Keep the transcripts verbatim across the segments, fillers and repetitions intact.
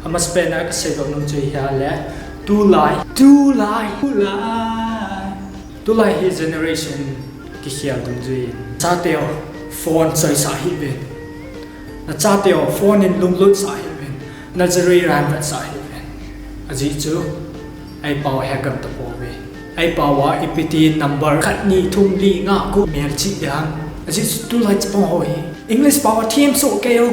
Amasapen a kaseidoh nom chu ahile, tulai, tulai, tulai, tulai hi generation kikhel dungjui. Chateu phone choisah hih uvin. Nachateu phone in lunglut sah hih uvin. Najari ranvet sah hih uvin. Ajeh chu, eipao hegam tapouve. Eipao a ipi ti number khat, ni, thum, li, nga, gup melchih ding ham. Ajeh chu tulai chapang ho hi English pao a them soh kei u.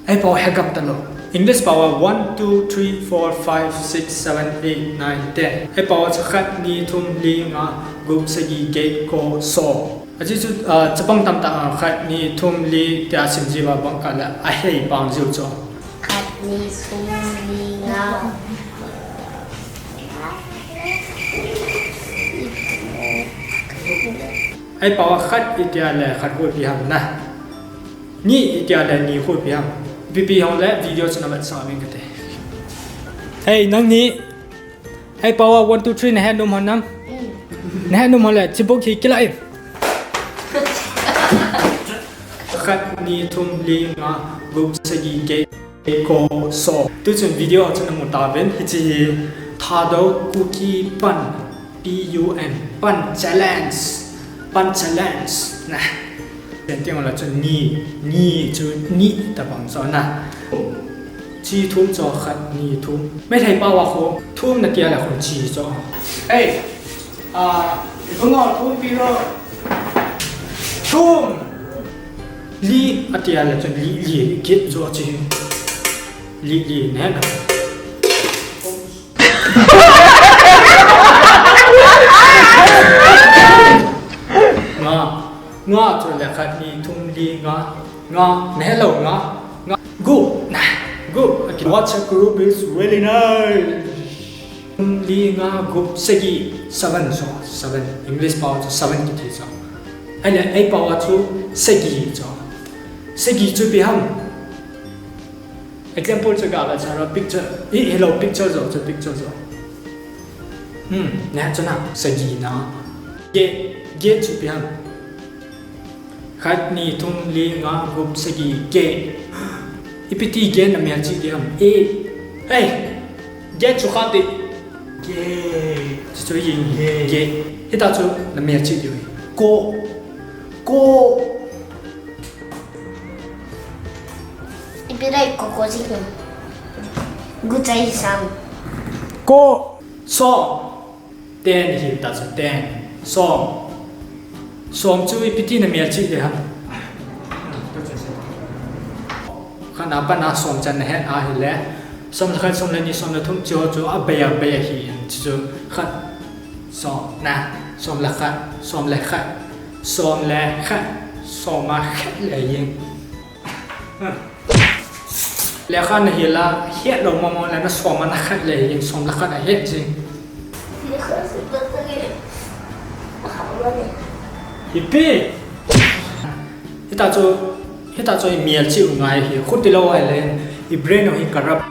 Eipao hegam talou. English pao a one, two, three, four, five, six, seven, eight, nine, ten. Eipao a chu khat, ni, thum, li, nga, gup, sagi, get, ko, som. Ajeh chu, ah, chapang tamtah, ah, khat, ni, thum, li tia simji uva bang kah le ahei pang jiu chu. Khat, ni, thum, li, nga. Eipao a khat itia le khat khu ipi ham na. Ni itia le ni khu ipi ham. Ipi pi hile video chu navetsah uvin kate. Hey, nangni. Eipao a one, two, three nahet nom ham? Nahet nom hile, chibuk hi kilah in. Khat, ni, thum, li, nga, gup, sagi, get, ko, som. Tuchun video chu namu tauvin, hiche hi Thadou Kuki Pun, P U N, Pun Challenge, Pun Challenge, na. Pen ting la chu ni, ni chu ni tabang chu na. Chi thum chu khat, ni, thum. Meitei pao a khu thum natia le khu chi chu. Hey, ah, ibunga thum pi lo. Thum. Li atia le chu li, li, kit chu chi. Li, li, ne. Nga. Nga chu le khat, ni, thum, li, nga. Nga, nahet lou, nga. Nga. Gup, na. Gup. Okay. What a group is really nice. Thum, li, nga, gup, sagi. Seven, so, seven. English pao chu seven kiti chu. Ahile, eipao a chu sagi chu. Sagi chu ipi ham. Example chu gavetsah ro, picture. I, hello, picture jo chu, picture jo. Hmm, nahet chu na, sagi na. Get, get chu ipi ham. Khat, ni, thum, li, nga, gup, sagi, get. Ipi ti get namelchih ding ham. A. Hey, get chu khat ti. Get. Chu chu yin. Get. Get. Hita chu namelchih ding. Ko. Ko. Ipi lai ko ko ji. Gu chai sam. Ko. Som. Ten hi ta chu ten. Som. Som chu ipi ti namelchih ding ham. Khat na pat na som chan nahet ahile. Som le khat, som le ni, som le thum, chu ho chu abei abei ahi in chu khat. Som na, som le khat, som le khat, som le khat, som a khat le yin. Lekha nahil a, het lou mong mong le na som a nakhat le hin, som le khat ahet jing. Ipi. Hita chu, hita chu imelchih u ngai hi, khuti lou ahile, i brain u hi corrupt.